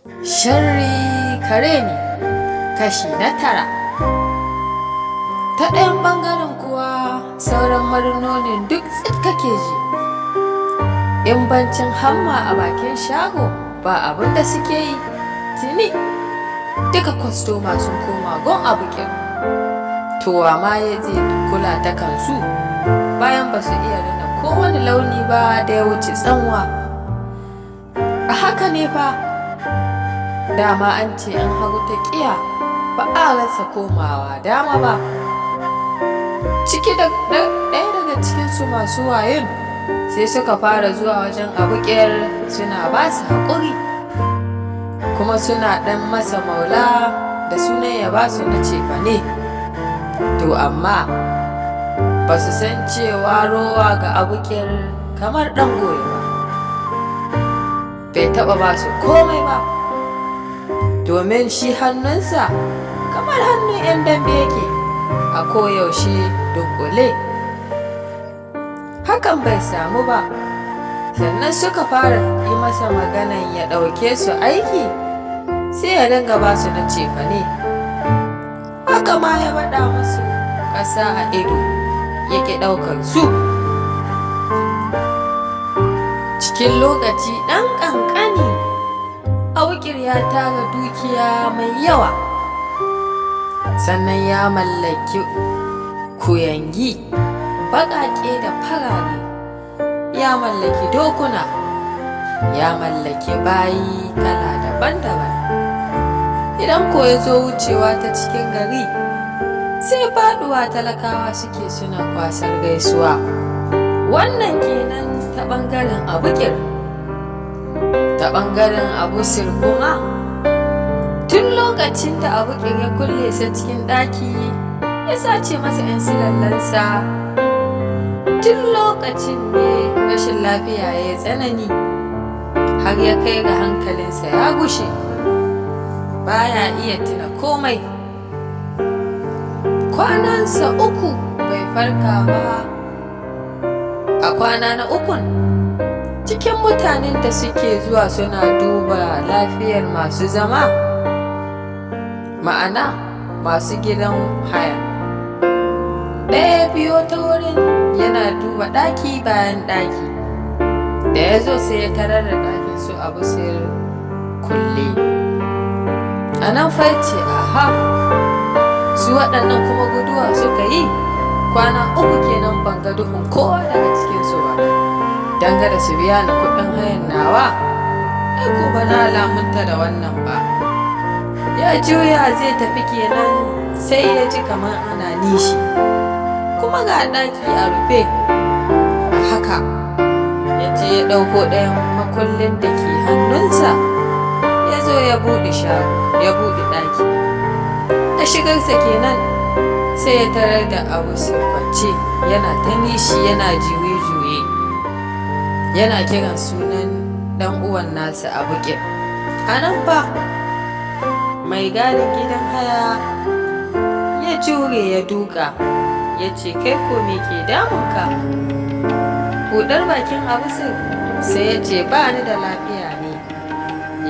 Sharri kare ne kashi na 9. Ta ɗayan ɓangaren kuwa, sauran marinonin duk tsit kake ji. In bancin hamma a bakin shago, ba abin da suke yi. Tuni duka kwastoma sun koma gun Abukir. To wa ma ya zai kula ta kansu bayan ba su iya rina kowane launi ba da ya wuce tsanwa? A haka ne fa, dama an ce in hagu ta ƙiya, ba a rasa komawa dama ba. Ciki da ɗaya daga cikinsu masu wayon sai suka fara zuwa wajen Abukir suna ba su haƙuri, kuma suna ɗan masa maula da sunan ya ba su na cefane. To amma ba su san cewa rowa ga Abukir kamar ɗan goyo ba. Bai taɓa ba su komai ba, domin shi hannunsa kamar hannun 'yan dambe yake, a koyaushe dunkule. Hakan bai samu ba. Sannan suka fara yi masa maganan ya ɗauke su aiki, sai ya dinga ba su na cefane. Haka ma ya baɗa musu ƙasa a ido, ya ƙi ɗaukar su. Cikin lokaci ɗan ƙanƙani, Abukir ya tara dukiya mai yawa, sannan ya mallaki kuyangi baƙaƙe da farare, ya mallaki dokuna, ya mallaki bayi kala daban-daban. Idan ko ya zo wucewa ta cikin gari, sai faɗuwa talakawa suke suna kwasar gaisuwa. Wannan kenan ta ɓangaren Abukir. Ta ɓangaren Abusir kuma, tun lokacin da Abukir ya kulle sa cikin ɗaki ya sace masa 'yan silallansa, tun lokacin ne rashin lafiya ya yi tsanani har ya kai ga hankalinsa ya gushe, baya iya tuna komai. Kwanansa 3 bai farka ba. A kwana na 3, cikin mutanen da suke zuwa suna duba lafiyar masu zama, ma'ana masu gidan haya, ɗaya biyo ta wurin yana duba ɗaki bayan ɗaki. Da ya zo sai ya tarar da ɗakin su Abusir kulle. A nan fa ya ce, aha, su waɗannan kuma guduwa suka yi. Kwana 3 kenan ban ga duhun kowa daga cikinsu ba. Dangane su biya ni kuɗin hayan nawa, ai ko ba na lamunta da wannan ba. Ya juya zai tafi kenan, sai ya ji kamar ana nishi, kuma ga ɗaki a rufe. A haka ya je ya ɗauko ɗayan makullin da ke hannunsa, ya zo ya buɗe shago, ya buɗe ɗaki. Da shigarsa kenan sai ya tarar da Abusir kwance yana ta nishi, yana juye-juye, yana kiran sunan ɗan uwan nasa Abukir. A nan fa mai gadin gidan haya ya jure ya duka, ya ce, kai ko me ke damunka? Buɗar bakin Abusir sai ya ce, ba ni da lafiya ne,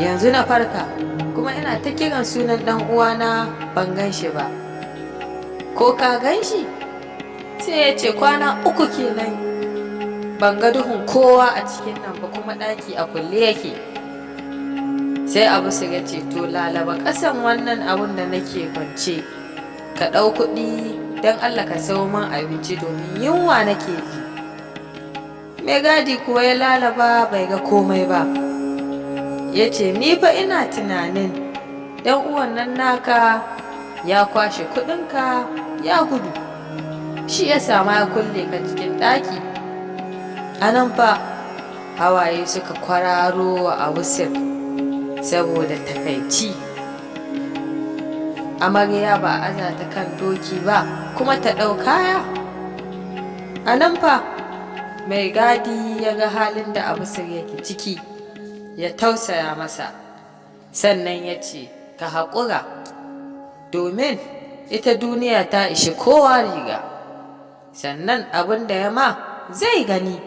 yanzu na farka, kuma ina ta kiran sunan ɗan uwana ban gan shi ba. Ko ka gan shi? Sai ya ce, kwana 3 kenan ban ga duhun kowa a cikin nan ba, kuma ɗaki a kulle yake. Sai Abusir ya ce, to lalaba ƙasan wannan abun da nake kwance, ka ɗau kuɗi don Allah ka sayo min abinci domin yunwa nake ji. Mai gadi kuwa ya lalaba bai ga komai ba. Ya ce, ni fa ina tunanin ɗan uwan nan naka ya kwashe kuɗinka ya gudu, shi ya sama ya kulle ka cikin ɗaki. A nan fa hawaye suka kwararo wa Abusir saboda takaici. Amarya ba aza ta kan doki ba kuma ta ɗau kaya. A nan fa mai gadi ya ga halin da Abusir yake ciki, ya tausaya masa, sannan ya ce, ka haƙura, domin ita duniya ta ishi kowa riga, sannan abin da ya ma zai gani.